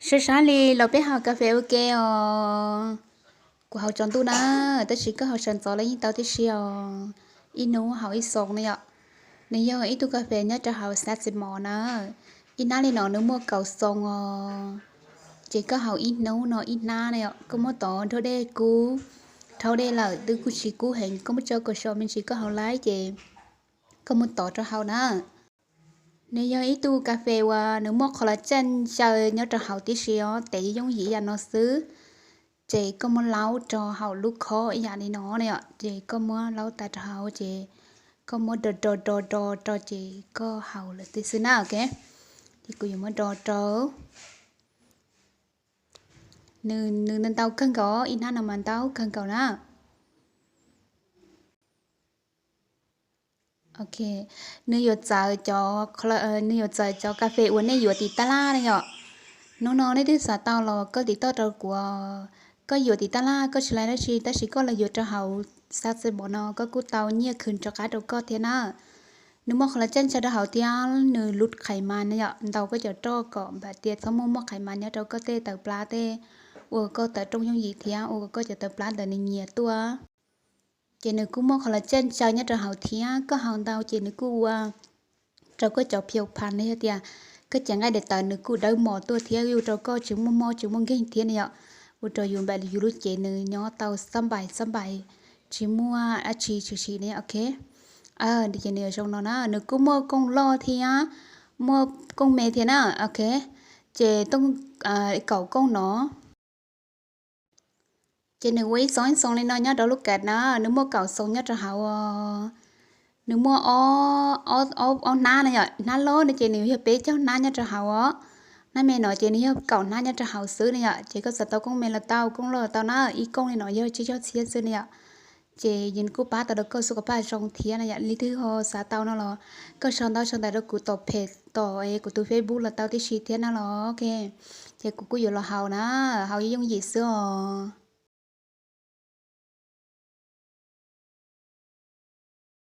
Sab sab li los peb haus kas fes ua ke os. Kuv haus tsaus ntuj na, tab sis koj haus sawv ntxov los yeej tau tib si os. Ib hnub haus ib xoo na yom. Nws yog ib tug kas fes nyob rau hauv xab xes mos na. Ib hnab li no nws muaj kaum xoo os. Ces koj haus ib hnub no ib hnab na yom, koj muab tov nrhau dej kub, rhau dej lawm twb kuj tsis kub heev, koj muab tso kom so me ntsis koj haus laib ces koj muab tov rau hauv na. Nws yog ib tug kas fes uas nws muaj qhov los caj ncaws nyob rau hauv tib si os, tes yooj yim ib yam no xwb. Ces koj muab laub rau hauv lub khob ib yam li no na yom, ces koj muab laub tas rau hauv ces koj muab do do do do rau ces koj haus lawm tib xwb na, ok. Ces kuv yuav muab do rau. Nws, nws ntau kawg nkaus, ib hnab no mas ntau kawg nkaus na. Ok, nws yuav txawv cov, nws yuav txawv cov kas fes uas nej yuav tim tab laj na yom. Hnub no nej twb xav tau los koj tim toj rau kuv, koj yuav tim tab laj koj tsis laib dab tsi tab sis koj los yuav rau hauv xab xes mos no koj kuj tau nyiaj khwv rov qab rau koj thiab na. Nws muaj qhov los caj ncaws rau hauv thiab nws lub qhais mas na yom, ntaus koj cov roj kom npam tias txhob muaj muaj qhais mas nyob rau koj tej tawv plab tej, ua koj tawv rooj yooj yim thiab ua kom koj cov tawv plab ntawd nws nyias tuaj. Ces nws kuj muaj qhov los caj ncaws nyob rau hauv thiab koj haus ntau ces nws kuj ua rau koj cov phiu phas na, yog tias koj cev nqaij daim tawv nws kuj dawb mos tuaj thiab ua rau koj tsis muaj mob tsis muaj nkeeg thiab na yom. Ua rau yus npam yus lub cev nws nyob tau xab npais xab npais, tsis muaj dab tsi tshwm sim na yom, ok. Ces nws yuav zoo no na, nws kuj muaj kooj loj thiab muaj kooj me thiab na, ok. Ces kaum kooj no. Ces nws ua ib xoo ib xoo li no nyob rau lub kas na, nws muaj kaum xoo nyob rau hauv os. Nws muaj ob, ob hnab na yom, hnab loj no ces nws yog peb caug hnab nyob rau hauv os. Hnab me no ces nws yog kaum hnab nyob rau hauv xwb na yom. Ces koj xav tau kooj me los tau, kooj loj los tau na, ib kooj li no yog tsib caug txhiab xwb na yom. Ces nws kuj pab tau rau koj xu ka paj zoo thiab na yom, leej twg ho xav tau no los koj sau ntawv sau ntawv rau kuv tom phem tom kuv tus Facebook los tau tib si thiab na los, ok. Ces kuv kuj yuav los haus na, haus yooj yim xwb os.